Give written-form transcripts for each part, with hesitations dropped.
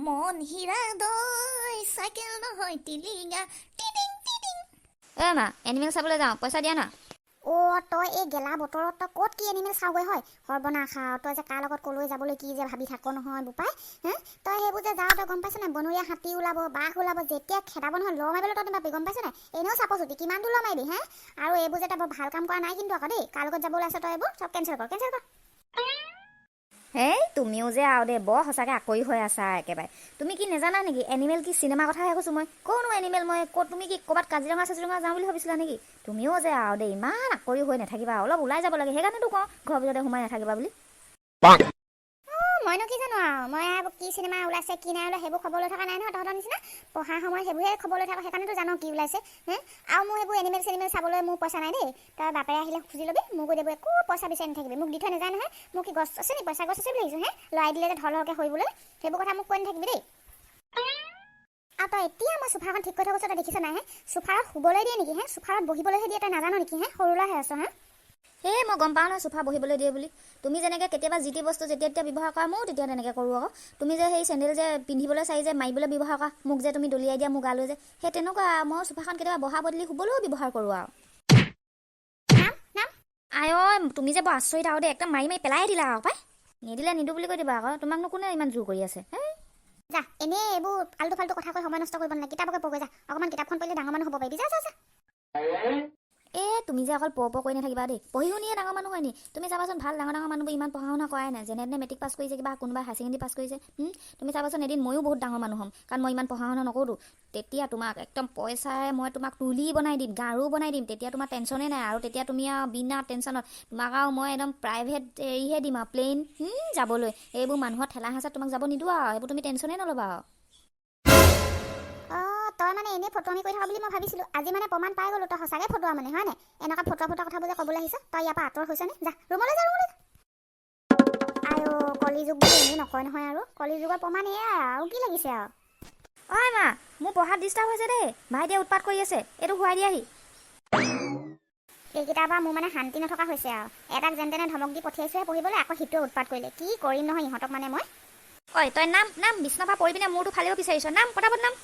মন হীৰা দৈ, চাইকেল নহয় টিলিঙা, টিটিং টিটিং। এ মা, এনিমেল চাবলৈ যাওঁ, পইচা দিয়া না। অ' তই এই গেলা বতৰত তই ক'ত কি এনিমেল চাওগৈ হয়? সৰ্বনাশ আৰু, তই যে কাৰ লগত ক'লৈ যাবলৈ কি যে ভাবি থাক নহয় বোপাই। হে, তই সেইবোৰ যে যাওঁ, তই গম পাইছ নাই, বনৰীয়া হাতী ওলাব, বাঘ ওলাব, যেতিয়া খেদাব নহয় লৰ মাৰিবলৈ তই নাপাবি, গম পাইছ নাই? এনেও চাপৰ চুটি, কিমান দূৰ লৰ মাৰিবি হে? আৰু এইবোৰ যে তই বৰ ভাল কাম কৰা নাই কিন্তু আকৌ দেই। কাৰ লগত যাব ওলাইছ তই? এইবোৰ চব কেঞ্চেল কৰ, কেঞ্চেল কৰ। হেই, তুমিও যে আৰু দেই, বৰ সঁচাকৈ আকৰি হৈ আছা একেবাৰে। তুমি কি নেজানা নেকি এনিমেল কি? চিনেমা কথাহে কৈছোঁ মই। ক'নো এনিমেল মই ক'ত? তুমি কি ক'ৰবাত কাজিৰঙা চাজিৰঙা যাওঁ বুলি ভাবিছিলা নেকি? তুমিও যে আৰু দেই, ইমান আকৰি হৈ নাথাকিবা, অলপ ওলাই যাব লাগে। সেইকাৰণেতো কওঁ ঘৰৰ ভিতৰতে সোমাই নাথাকিবা বুলি। অ' মইনো কি জানো আৰু, মই আৰু কি চিনেমা ওলাইছে কি নাই ওলোৱা সেইবোৰ খবৰ লৈ থকা নাই নহয় তহঁতৰ নিচিনা। পঢ়া সময়ত সেইবোৰহে খবৰ লৈ থাকোঁ, সেইকাৰণেতো জানো কি ওলাইছে। হে, আৰু মোৰ সেইবোৰ এনিমেল চেনিমেল চাবলৈ মোৰ পইচা নাই দেই। তই বাপেৰে আহিলে খুজি ল'বি। মোকো দেব, একো পইচা বিচাৰি নাথাকিবি। মোক দি থৈ নাযায় নহয়। মোক কি গছ আছে নি, পইচা গছ আছে বুলি ভাবিছোঁ হে, লৰাই দিলে যে ধৰকৈ সৰিবলৈ? সেইবোৰ কথা মোক কৈ নাথাকিবি দেই। আৰু তই এতিয়া মই চোফাখন ঠিক কৰি থৈ গৈছোঁ, তই দেখিছ নাই হে? চোফাৰত শুবলৈ দিয়ে নেকি হে? চোফাৰত বহিবলৈহে দিয়ে। তই নাজান নেকি হে? সৰু ল'ৰাহে আছ হে। এই মই গম পাওঁ নহয় চোফা বহিবলৈ দিয়ে বুলি। তুমি যেনেকৈ কেতিয়াবা যি টি বস্তু যেতিয়া তেতিয়া ব্যৱহাৰ কৰা, ময়ো তেতিয়া তেনেকৈ কৰোঁ আকৌ। তুমি যে সেই চেণ্ডেল যে পিন্ধিবলৈ চাই যে মাৰিবলৈ ব্যৱহাৰ কৰা, মোক যে তুমি দলিয়াই দিয়া মোৰ গালৈ যে, সেই তেনেকুৱা মই চোফাখন কেতিয়াবা বহা বদলি শুবলৈও ব্যৱহাৰ কৰোঁ আৰু। নাম নাম। আই ঐ, তুমি যে বৰ আচৰিত আৰু দেই, একদম মাৰি মাৰি পেলাই দিলা আৰু পাই। নিদিলে নিদো বুলি কৈ দিবা আকৌ। তোমাকনো কোনে ইমান জোৰ কৰি আছে হে? যা, এনেই এইবোৰ আল্টু ফাল্টু কথা কৈ সময় নষ্ট কৰিব নালাগে। কিতাপকে পঢ়গৈ যা। অকণমান কিতাপখন পঢ়িলে ডাঙৰ মানুহ হ'ব পাৰিবি। যা যা যা। এ তুমি যে অকল প প কৰি নাথাকিবা দেই। পঢ়ি শুনিয়ে ডাঙৰ মানুহ হয় নি? তুমি চাবাচোন, ভাল ডাঙৰ ডাঙৰ মানুহবোৰ ইমান পঢ়া শুনা কৰাই নাই, যেনে তেনে মেট্ৰিক পাছ কৰিছে, কিবা কোনোবাই হায়াৰ ছেকেণ্ডেৰী পাছ কৰিছে। তুমি চাবাচোন, এদিন ময়ো বহুত ডাঙৰ মানুহ হ'ম, কাৰণ মই ইমান পঢ়া শুনা নকৰোঁতো। তেতিয়া তোমাক একদম পইচাৰে মই তোমাক তুলি বনাই দিম, গাৰু বনাই দিম। তেতিয়া তোমাৰ টেনশ্যনেই নাই আৰু। তেতিয়া তুমি আৰু বিনা টেনশ্যনত তোমাক আৰু মই একদম প্ৰাইভেট হেৰিহে দিম আৰু, প্লেইন যাবলৈ। এইবোৰ মানুহৰ ঠেলা হেঁচাত তোমাক যাব নিদিওঁ আৰু। এইবোৰ তুমি টেনশ্যনেই নল'বা আৰু। অঁ, তই মানে এনেই ফটোৱামি কৰি থকা বুলি মই ভাবিছিলোঁ। আজি মানে প্ৰমাণ পাই গ'লো, তই সঁচাকৈ ফটোৱা মানে, হয় নাই? এনেকুৱা ফটোৱা ফটোৱা কথাবোৰ যে ক'বলৈ আহিছ, তই ইয়াৰ পৰা আঁতৰ হৈছনে? যা, ৰুমলৈ যা, ৰুমলৈ যা। আইঅ, কলিযুগ বুলি এনেই নকয় নহয় আৰু। কলিযুগৰ প্ৰমাণ এয়াই, আৰু কি লাগিছে আৰু? ঐ মা, মোৰ পঢ়াত ডিষ্টাৰ্ব হৈছে দেই। ভাইটিয়ে উৎপাত কৰি আছে, এইটো শুৱাই দিয়াহি। এইকেইটাৰ পৰা মোৰ মানে শান্তি নথকা হৈছে আৰু। এটাক যেন তেনে ধমক দি পঠিয়াইছোহে পঢ়িবলৈ, আকৌ সিটোৱে উৎপাত কৰিলে। কি কৰিম নহয় ইহঁতক মানে মই। ঐ তই নাম, নাম। বিছনাৰ পৰা পৰি পিনে মূৰটো ফালিব বিচাৰিছ। নাম, পটাপট নাম।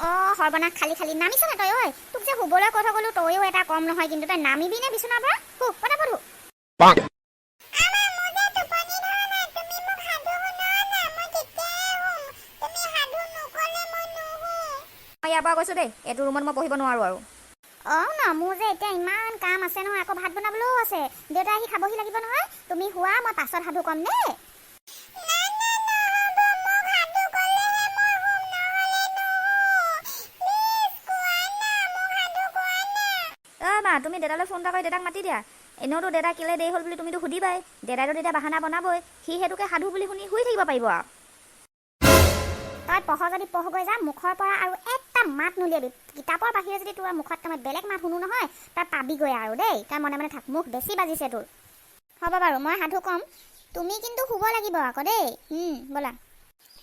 অঁ, সৰ্বনাশ খালি খালি। নামিছ নে তই? ঐ, তোক যে শুবলৈ কৈ থৈ গ'লো, তয়ো এটা কম নহয় কিন্তু। তই নামিবি নে বিচনাৰ পৰা? শু, পটাপট শু। Bonk. টোপনি ধৰা নাই, তুমি মোক সাধু শুনোৱা না, মই তেতিয়াই শুম। তুমি সাধু নক'লে মই নুশু। মই ইয়াৰ পৰা গৈছোঁ দেই। এইটো ৰুমত মই পঢ়িব নোৱাৰোঁ আৰু। অঁ ন, মোৰ যে এতিয়া ইমান কাম আছে নহয়, আকৌ ভাত বনাবলৈও আছে, দেউতা আহি খাবহি লাগিব নহয়। তুমি শোৱা, মই পাছত সাধু ক'ম দেই। নাই নাই, নহ'ব। মোক সাধু ক'লেহে মই শুম, নহ'লে নুশু। প্লিজ কোৱা না, মোক সাধু কোৱা না। অ মা, তুমি দেউতালৈ ফোন এটা কৰি দেউতাক মাতি দিয়া। এনেওতো দেউতা কেলৈ দেৰি হ'ল বুলি তুমিতো সুধিবাই। দেউতাইতো তেতিয়া বাহানা বনাবই। সি সেইটোকে সাধু বুলি শুনি শুই থাকিব পাৰিব আৰু। তই পঢ় যদি পঢ়গৈ যা। মুখৰ পৰা আৰু এটা মাত নুলিয়াবি। কিতাপৰ বাহিৰে যদি তোৰ মুখত মই বেলেগ মাত শুনো নহয়, তই পাবিগৈ আৰু দেই। তই মনে মনে থাক, মুখ বেছি বাজিছে তোৰ। হ'ব বাৰু, মই সাধু ক'ম, তুমি কিন্তু শুব লাগিব আকৌ দেই। ব'লা।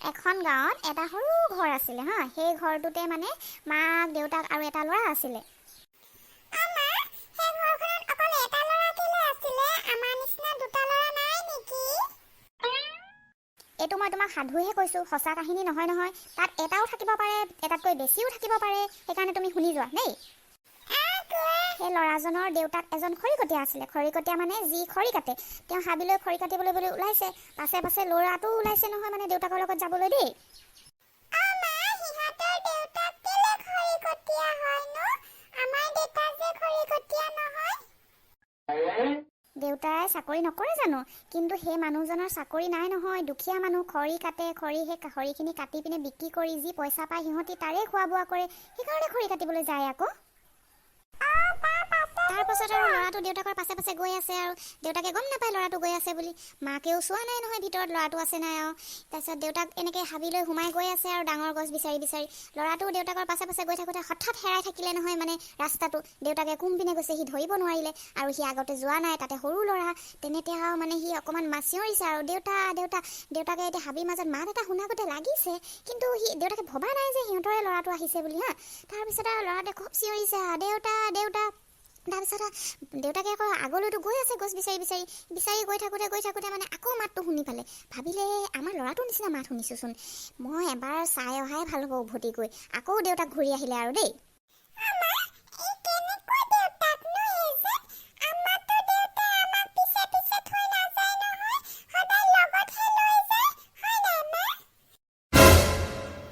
এখন গাঁৱত এটা সৰু ঘৰ আছিলে হা। সেই ঘৰটোতে মানে মাক দেউতাক আৰু এটা ল'ৰা আছিলে। সেই ঘৰখনত অকল এটা ল'ৰা কেলে আছিলে? আমাৰ নিচিনা দুটা ল'ৰা নাই নেকি? এইটো মই তোমাক সাধুহে কৈছোঁ, সঁচা কাহিনী নহয় নহয়। তাত এটাও থাকিব পাৰে, এটাতকৈ বেছিও থাকিব পাৰে। সেইকাৰণে তুমি শুনি যোৱা দেই। সেই ল'ৰাজনৰ দেউতাক এজন খৰিকটীয়া আছিলে। খৰিকটীয়া মানে যি খৰি কাটে। তেওঁ হাবিলৈ খৰি কাটিবলৈ বুলি ওলাইছে। পাছে পাছে ল'ৰাটোও ওলাইছে নহয়, মানে দেউতাকৰ লগত যাবলৈ দেই। সিহঁতৰ দেউতাক কেলে খৰিকটীয়া হয়নো? আমাৰ দেউতা যে খৰিকটীয়া নহয়। দেউতাই চাকৰি নকৰে জানো? কিন্তু সেই মানুহজনৰ চাকৰি নাই নহয়, দুখীয়া মানুহ। খৰি কাটে, খৰি সেই খৰিখিনি কাটি পিনে বিক্ৰী কৰি যি পইচা পায়, সিহঁতি তাৰে খোৱা বোৱা কৰে। সেইকাৰণে খৰি কাটিবলৈ যায় আকৌ। তাৰ পাছত আৰু ল'ৰাটো দেউতাকৰ পাছে পাছে গৈ আছে আৰু দেউতাকে গম নাপায় ল'ৰাটো গৈ আছে বুলি। মাকেও চোৱা নাই নহয় ভিতৰত ল'ৰাটো আছে নাই আৰু। তাৰপিছত দেউতাক এনেকৈ হাবিলৈ সোমাই গৈ আছে আৰু ডাঙৰ গছ বিচাৰি বিচাৰি। ল'ৰাটো দেউতাকৰ পাছে পাছে গৈ থাকোঁতে হঠাৎ হেৰাই থাকিলে নহয়, মানে ৰাস্তাটো দেউতাকে কোনপিনে গৈছে সি ধৰিব নোৱাৰিলে। আৰু সি আগতে যোৱা নাই, তাতে সৰু ল'ৰা। তেনেতে আৰু মানে সি অকণমান চিঞৰিছে আৰু, "দেউতা, দেউতা।" দেউতাকে এতিয়া হাবিৰ মাজত মাত এটা শুনা গতে লাগিছে, কিন্তু সি দেউতাকে ভবা নাই যে সিহঁতৰে ল'ৰাটো আহিছে বুলি হা। তাৰপিছত আৰু ল'ৰাটোৱে খুব চিঞৰিছে, "দেউতা, দেউতা।" তাৰপিছত দেউতাকে আকৌ আগলৈতো গৈ আছে গছ বিচাৰি বিচাৰি বিচাৰি গৈ থাকোঁতে গৈ থাকোঁতে মানে আকৌ মাতটো শুনি পালে। ভাবিলে, আমাৰ ল'ৰাটোৰ নিচিনা মাত শুনিছোঁচোন, মই এবাৰ চাই অহাই ভাল হ'ব উভতি গৈ। আকৌ দেউতাক ঘূৰি আহিলে আৰু দেই। কেনেকুৱা দেউতাকনো এইজন? আমাৰতো দেউতাই আমাক পিছে পিছে থৈ নাযায় নহয়, সদায় লগতহে লৈ যায়, হয় নাই মা?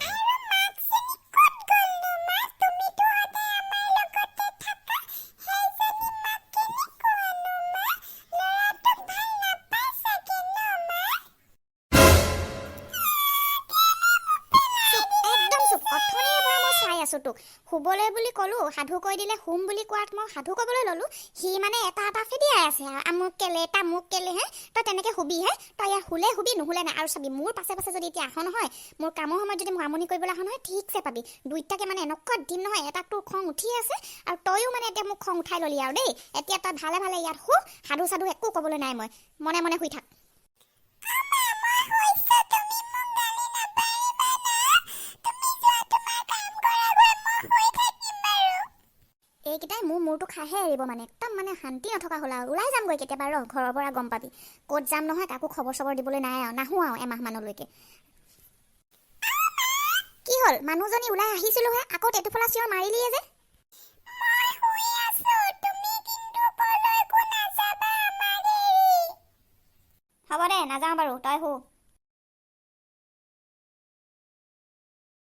আৰু মাকজনী ক'ত গ'লনো মা? তুমিতো সদায় আমাৰ লগতে থাকা, সেইজনী মাক কেনেকুৱানো মা? ল'ৰাটোক ভাল নাপায় চাগে ন মা? চুপ, একদম চুপ। অথনিৰে পৰা মই চাই আছো তোক। শুবলৈ বুলি ক'লো, সাধু কৈ দিলে। শুম বুলি কোৱাত মই সাধু ক'বলৈ ল'লো, সি মানে এটা এটা ফেদিয়াই আছে আৰু আমুক কেলে, তামুক কেলে। হে, তই তেনেকে শুবি? হে, তই ইয়াত শুলে শুবি, নুশুলে নাই। আৰু চাবি, মোৰ পাছে পাছে যদি এতিয়া আহ নহয়, মোৰ কামৰ সময়ত যদি মোক আমনি কৰিবলৈ আহ নহয়, ঠিকছে পাবি। দুইটাকে মানে এনেকুৱা দিম নহয়। এটাক তোৰ খং উঠিয়ে আছে আৰু তয়ো মানে এতিয়া মোক খং উঠাই ল'লি আৰু দেই। এতিয়া তই ভালে ভালে ইয়াত শু। সাধু চাধু একো ক'বলৈ নাই, মই মনে মনে শুই থাক। মই শুইছো, তুমি মোক গালি নাপাৰিবা না। তুমি যোৱা, তোমাৰ কাম কৰাগৈ, মই শুই থাকিম বাৰু। এইকেইটাই মোৰ মূৰটো খাইহে এৰিব মানে। একদম মানে শান্তি নথকা হ'ল আৰু। ওলাই যামগৈ কেতিয়াবা ৰ ঘৰৰ পৰা, গম পাবি। ক'ত যাম নহয়, কাকো খবৰ চবৰ দিবলৈ নাই আৰু। নাহোঁ আৰু এমাহমানলৈকে। কি হ'ল মানুহজনী? ওলাই আহিছিলোহে, আকৌ টেটুফলা চিঞৰ মাৰিলিয়ে যে? মই শুই আছো, তুমি কিন্তু কলৈকো নাযাবা আমাক এৰি। হ'ব দে, নাযাওঁ বাৰু, তই শু।